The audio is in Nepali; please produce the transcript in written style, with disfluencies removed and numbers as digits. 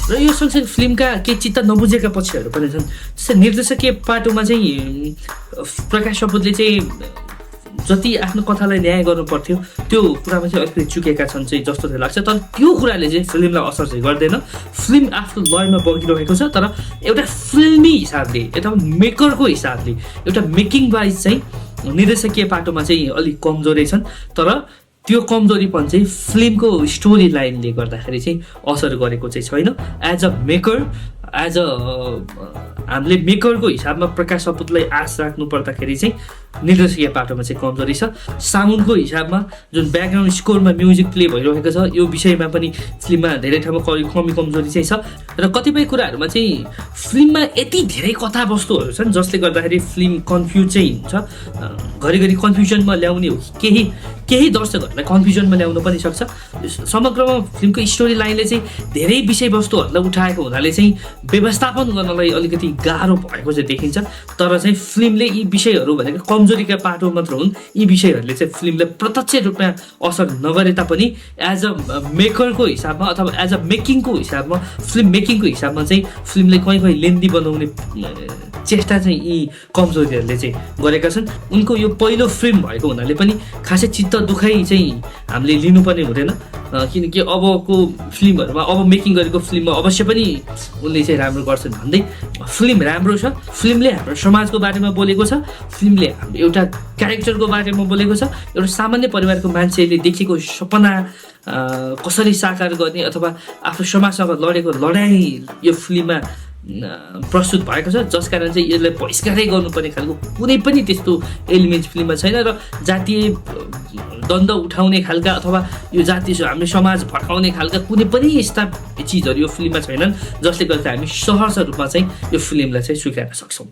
र यो सँगसँगै फिल्मका केही चित्त नबुझेका पक्षहरू पनि छन्। जस्तै निर्देशकीय पाटोमा चाहिँ प्रकाश सपुतले चाहिँ जति आफ्नो कथालाई न्याय गर्नु पर्थ्यो त्यो कुरामा चाहिँ अलिकति चुकेका छन् चाहिँ जस्तो चाहिँ लाग्छ। तर त्यो कुराले चाहिँ फिल्मलाई असर चाहिँ गर्दैन। फिल्म आफ्नो लयमा बगिरहेको छ, तर एउटा फिल्मी हिसाबले, एउटा मेकरको हिसाबले, एउटा मेकिङ वाइज चाहिँ निर्देशकीय पाटोमा चाहिँ अलिक कमजोरै छन्। तर त्यो कमजोरीपन चाहिँ फिल्मको स्टोरी लाइनले गर्दाखेरि चाहिँ असर गरेको चाहिँ छैन। As a maker, as a हामीले मेकरको हिसाबमा प्रकाश सपुतलाई आश राख्नु पर्दाखेरि चाहिँ निर्देशकीय पाटोमा चाहिँ कमजोरी छ। साउन्डको हिसाबमा जुन ब्याकग्राउन्ड स्कोरमा म्युजिक प्ले भइरहेको छ यो विषयमा पनि फिल्ममा धेरै ठाउँमा कमी कमजोरी चाहिँ छ। र कतिपय कुराहरूमा चाहिँ फिल्ममा यति धेरै कथावस्तुहरू छन् जसले गर्दाखेरि फिल्म कन्फ्युज चाहिँ हुन्छ। घरिघरि कन्फ्युजनमा ल्याउने हो, केही दर्शकहरूलाई कन्फ्युजनमा ल्याउन पनि सक्छ। समग्रमा फिल्मको स्टोरी लाइनले चाहिँ धेरै विषयवस्तुहरूलाई उठाएको हुनाले चाहिँ व्यवस्थापन गर्नलाई अलिकति गाह्रो भएको चाहिँ देखिन्छ। तर चाहिँ फिल्मले यी विषयहरू भनेको कमजोरीका पाटो मात्र हुन्। यी विषयहरूले चाहिँ फिल्मलाई प्रत्यक्ष रूपमा असर नगरे तापनि एज अ मेकरको हिसाबमा अथवा एज अ मेकिङको हिसाबमा, फिल्म मेकिङको हिसाबमा चाहिँ फिल्मले कहीँ लेन्दी बनाउने चेष्टा चाहिँ यी कमजोरीहरूले चाहिँ गरेका छन्। उनको यो पहिलो फिल्म भएको हुनाले पनि खासै चित्त दुखाइ चाहिँ हामीले लिनुपर्ने हुँदैन, किनकि अबको फिल्महरूमा, अब मेकिङ गरेको फिल्ममा अवश्य पनि उनले चाहिँ राम्रो गर्छन् भन्दै फिल्म राम्रो छ। फिल्मले हाम्रो समाजको बारेमा बोलेको छ, फिल्मले हाम्रो एउटा क्यारेक्टरको बारेमा बोलेको छ। एउटा सामान्य परिवारको मान्छेले देखेको सपना कसरी साकार गर्ने अथवा आफ्नो समाजसँग लडेको लडाइँ यो फिल्ममा प्रस्तुत भएको छ, जस कारण चाहिँ यसलाई बहिष्कारै गर्नुपर्ने खालको कुनै पनि त्यस्तो एलिमेन्ट फिल्ममा छैन। र जातीय द्वन्द उठाउने खालका अथवा यो जातीय हाम्रो समाज भड्काउने खालका कुनै पनि यस्ता चिजहरू यो फिल्ममा छैनन् जसले गर्दा हामी सहज रूपमा चाहिँ यो फिल्मलाई चाहिँ स्वीकार्न सक्छौँ।